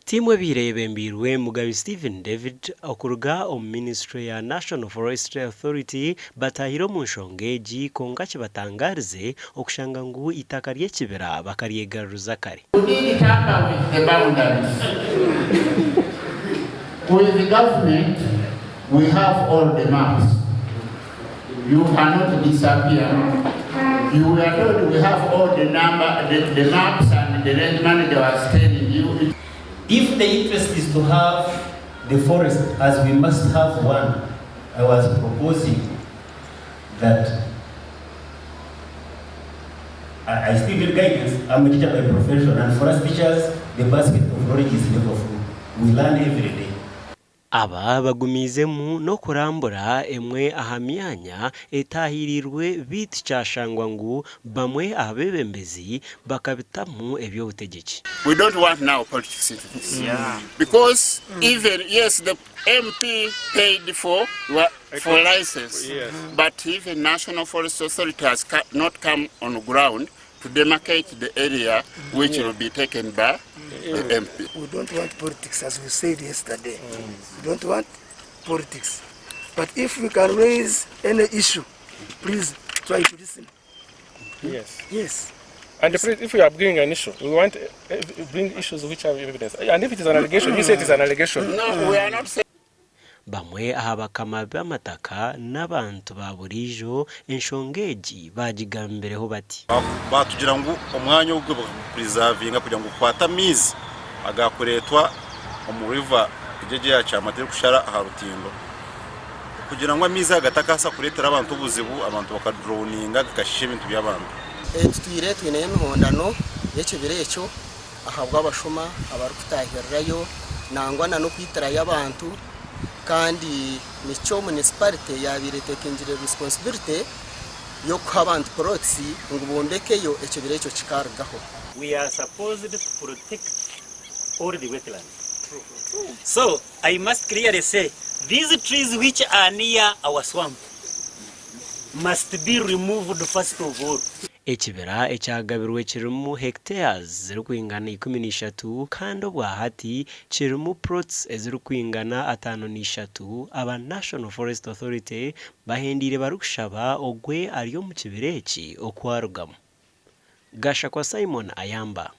Tiimu ebaire eyebembeirwe Mugabi Steven David okuruga omu minisiture ya National Forestry Authority bataahire omu nshonga egi kwonka kibatangarize okushanga ngu eitaka ry'ekibira bakaryegaruruza kare. We did tamper with the boundaries. With the government, we have all the maps. You cannot disappear. You were told we have all the number, the maps and the range manager was telling you. If the interest is to have the forest, as we must have one, I was proposing that I still need guidance. I'm a teacher by profession, and for us teachers, the basket of knowledge is never full. We learn every day. Aba bagumiizemu n'okurambura emwe aha myanya etaahirirwe beitu kyashangwa ngu bamwe aha beebembezi bakabitamu eby'obutegyeki. We don't want now politics into this because even yes the MP paid for license but even National Forest Authority has not come on ground to demarcate the area which will be taken by the MP. We don't want politics, as we said yesterday. We don't want politics. But if we can raise any issue, please try to listen. Yes. And please, if we are bringing an issue, we want bring issues which have evidence. And if it is an allegation, you say it is an allegation. No, we are not saying. Bamwe aha bakama b'amataka n'abantu ba buriijo enshonga egi bagigambireho bati. Batugira ngu omwanya ogwo bakapreservinga kugira ngu gukwate amaizi agakureetwa omu river egyo eya Kyamata erikushara aha rutindo kugira ngu amaizi aga gatakabaasa kureetera abantu obuzibu abantu bakadrowninga gakashiisha ebintu by'abantu. Tutwire twineyo emihondano y'ekibira ekyo ahabw'abashuma abarikutahirirayo nangwa na n'okwitirayo abantu kandi nikyo municipality yabaire etekingire responsibility y'okuha abantu plots ngu bombekeyo ekibira ekyo kikarugaho. We are supposed to protect all the wetlands. So I must clearly say these trees which are near our swamp must be removed first of all. Ekibira ekyagabirwe kirimu hectares zirikwingana 13 kandi obwahati kirimu plots ezirikwingana 53. Aba National Forest Authority bahendiire barikushaba ogwe ari omu kibira eki okwarugamu. Gashakwa Simon Ayamba.